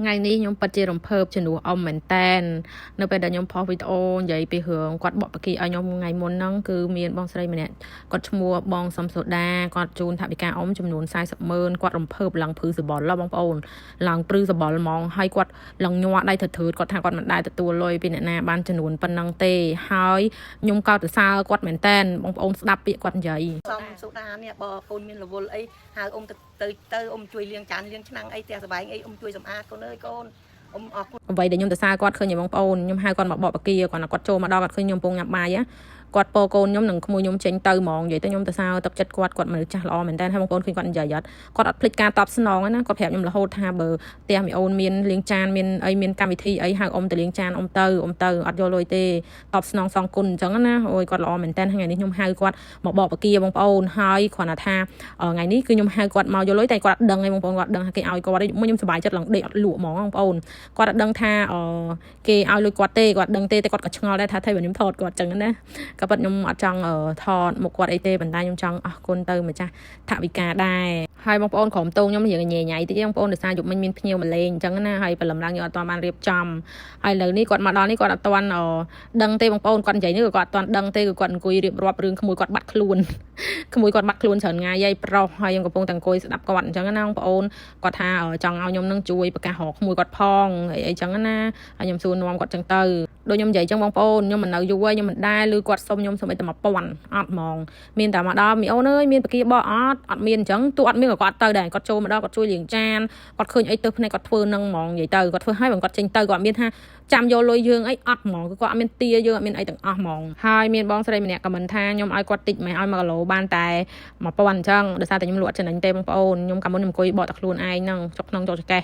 ថ្ងៃនេះខ្ញុំពិតជារំភើបជំនួសអ៊ំមែនតែននៅពេលដែលខ្ញុំផុសវីដេអូនិយាយពីរឿងគាត់បកបកាីឲ្យខ្ញុំថ្ងៃមុនហ្នឹងគឺមានបងស្រីម្នាក់គាត់ឈ្មោះបងសំសូដាគាត់ជូនថវិកាអ៊ំចំនួន40ម៉ឺនគាត់រំភើបឡើងព្រឺសបល់បងប្អូនឡើងព្រឺសបល់ហ្មងហើយគាត់ឡើងញ័រដៃថើធើគាត់ថាគាត់មិនដែលទទួលលុយពីអ្នកណាបានចំនួនប៉ុណ្ណឹងទេហើយខ្ញុំកោតសរសើរគាត់មែនតែនបងប្អូនស្ដាប់ពាក្យគាត់និយាយ សំសូដានេះបើកូនមានរវល់អីហៅអ៊ំទៅទៅទៅអ៊ំជួយលាងចានលាងឆ្នាំងអីផ្ទះសបែងអីអ៊ំជួយសម្អាតកូនអើយកូនអ៊ំអរគុណ អ្វីដែលខ្ញុំទៅសារគាត់ឃើញឯបងប្អូនខ្ញុំហៅគាត់មកបកបកាគាត់គាត់ចូលមកដល់គាត់ឃើញខ្ញុំកំពុងញ៉ាំបាយគាត់ពោកូនខ្ញុំនិងក្មួយខ្ញុំចេញទៅហ្មងនិយាយទៅខ្ញុំទៅសារទឹកចិត្តគាត់គាត់មនុស្សចាស់ល្អមែនតើហើយបងប្អូនឃើញគាត់និយាយអត់គាត់អត់ភ្លេចការតបស្នងណាគាត់ប្រាប់ខ្ញុំរហូតថាបើផ្ទះមីអូនមានលាងចានមានអីមានកម្មវិធីអីហៅអ៊ំទៅលាងចានអ៊ំទៅអ៊ំទៅអត់យកលុយទេតបស្នងសងគុណអញ្ចឹងណាអូយគាត់ល្អមែនតើថ្ងៃនេះខ្ញុំហៅគាត់មកបកបកាបងប្អូនហើយគ្រាន់តែថាថ្ងៃនេះគឺខ្ញុំហៅគាត់មកយកលុយតែគាត់អត់ដឹងឯងបងប្អូនគាត់ដឹងថាគេឲ្យគាត់ខ្ញុំសប្បាយចិត្តឡើងដេកអត់លក់ហ្មងបងប្អូនគាត់អត់ដឹងថាគេឲ្យលុយគាត់ទេគាត់ដឹងទេតែគាត់ក៏ឆ្ងល់ដែរថាថៃបើខ្ញុំថតគាត់ចឹងណាក៏ប៉ុតខ្ញុំអត់ចង់ថតមុខគាត់អីទេប៉ុន្តែខ្ញុំចង់អរគុណទៅម្ចាស់ថវិកាដែរហើយបងប្អូនក្រុមតងខ្ញុំរៀងញ៉ៃញ៉ៃតិចបងប្អូនដោយសារយប់មិញមានភ្ញៀវមកលេងអញ្ចឹងណាហើយព្រលឹមឡើងយើងអត់ទាន់បានរៀបចំហើយឥឡូវនេះគាត់មកដល់នេះគាត់អត់ទាន់ដឹងទេបងប្អូនគាត់និយាយនេះក៏គាត់អត់ទាន់ដឹងទេគឺគាត់អង្គុយរៀបរាប់រឿងក្មួយគាត់បាត់ខ្លួនក្មួយគាត់បាត់ខ្លួនច្រើនថ្ងៃហើយប្រុសហើយខ្ញុំកំពុងតែអង្គុយស្ដាប់គាត់អញ្ចឹងណាបងប្អូនគាត់ថាចង់ឲ្យខ្ញុំនឹងជួយប្រកាសរកក្មួយគាត់ផងអីអីចឹងណាហើយខ្ញុំសួរនាំគាត់ចឹងទៅដូចខ្ញុំនិយាយចឹងបងប្អូនខ្ញុំមិននៅយូរហើយខ្ញុំមិនដែលឮគាត់សុំខ្ញុំសុំអីតែ1000អត់ហ្មងមានតែមកដល់មីអូនអើយមានបកាបអត់អត់មានអញ្ចឹងទោះអត់មានក៏គាត់ទៅដែរគាត់ចូលមកដល់គាត់ជួយលាងចានគាត់ឃើញអីទៅភ្នែកគាត់ធ្វើនឹងហ្មងនិយាយទៅគាត់ធ្វើឲ្យបើគាត់ចេញទៅគាត់មានថាចាំយកលុយយើងអីអត់ហ្មងគឺគាត់អត់មានទាយើងអត់មានអីទាំងអស់ហ្មងហើយមានបងស្រីម្នាក់ comment ថាខ្ញុំឲ្យគាត់តិចមិនឲ្យ1គីឡូបានតែ1000អញ្ចឹងដោយសារតែខ្ញុំលក់ចំណេញទេបងប្អូនខ្ញុំកាលមុនខ្ញុំអង្គុយបកតែខ្លួនឯងហ្នឹងចុកក្នុងចុកចកេះ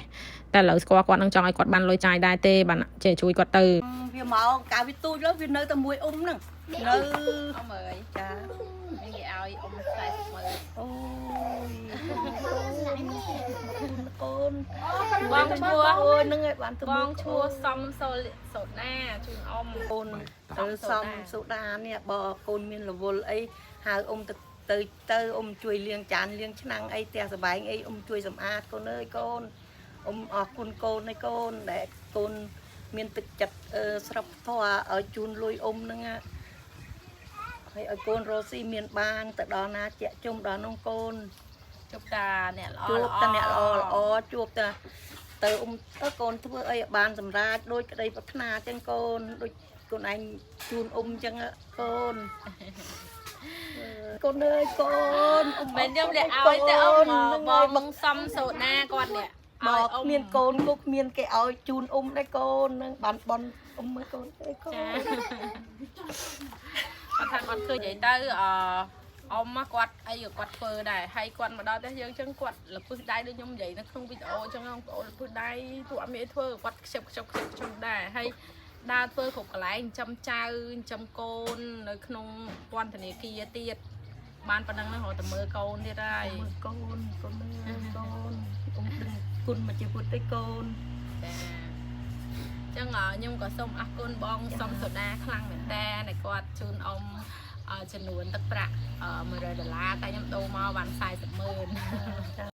តែឥឡូវស្គាល់គាត់នឹងចង់ឲ្យគាត់បានលុយចាយដែរទេបានចេះជួយគាត់ទៅ វាមកកាលវាទូចលើវានៅតែមួយអ៊ំហ្នឹងនៅ អ៊ំអើយ ចា មានគេឲ្យអ៊ំ40ម៉ឺន អូយកូន បងឈ្មោះ អូយហ្នឹងឯងបានទៅ បងឈ្មោះសំសូសូណាជូនអ៊ំ កូនទៅសំសូដានេះបើកូនមានរវល់អីហៅអ៊ំទៅទៅទៅអ៊ំជួយលាងចានលាងឆ្នាំងអីផ្ទះសបែងអីអ៊ំជួយសម្អាតកូនអើយកូនអ៊ំអរគុណកូនហើយកូនដែលកូនមានទឹកចិត្តស្រាប់ធម៌ឲ្យជូនលុយអ៊ំហ្នឹងហើយឲ្យកូនរស់ស៊ីមានបានទៅដល់ណាជាក់ជុំដល់នោះកូន ជួបតាអ្នកល្អ ជួបតាអ្នកល្អល្អជួបតាទៅអ៊ំទៅកូនធ្វើអីឲ្យបានសម្រេចដូចក្តីប្រាថ្នាចឹងកូនដូចកូនឯងជូនអ៊ំចឹងកូនកូនអើយកូនអ៊ំ មិនខ្ញុំលាក់ឲ្យទេអ៊ំបងសំសូណាគាត់នេះ មកគ្មានកូនក៏គ្មានគេឲ្យជូនអ៊ំដែរកូននឹងបានបនអ៊ំមើលកូនអើយកូន ចាគាត់ថាគាត់ឃើញអីទៅអអ៊ំគាត់អីក៏គាត់ធ្វើដែរហើយគាត់មកដល់ផ្ទះយើងចឹងគាត់លពឹសដៃដូចខ្ញុំនិយាយនៅក្នុងវីដេអូចឹងបងប្អូនលពឹសដៃពួកអត់មានអីធ្វើគាត់ខ្ជិបខ្ជិបខ្ជិបខ្ជិបដែរហើយដើរធ្វើគ្រប់កន្លែងចិញ្ចឹមចៅចិញ្ចឹមកូននៅក្នុងពន្ធនាគារទៀតបានប៉ុណ្ណឹងហ្នឹងរត់តែមើលកូនទៀតហើយ មើលកូនកូនអើយកូនអ៊ំដឹងគុណមកជាពុទ្ធទេកូន ចាចឹងខ្ញុំក៏សូមអរគុណបងសំសូដាខ្លាំងមែនតើដែលគាត់ជូនអ៊ំចំនួនទឹកប្រាក់100ដុល្លារតែខ្ញុំដូរមកបាន40ម៉ឺន ចា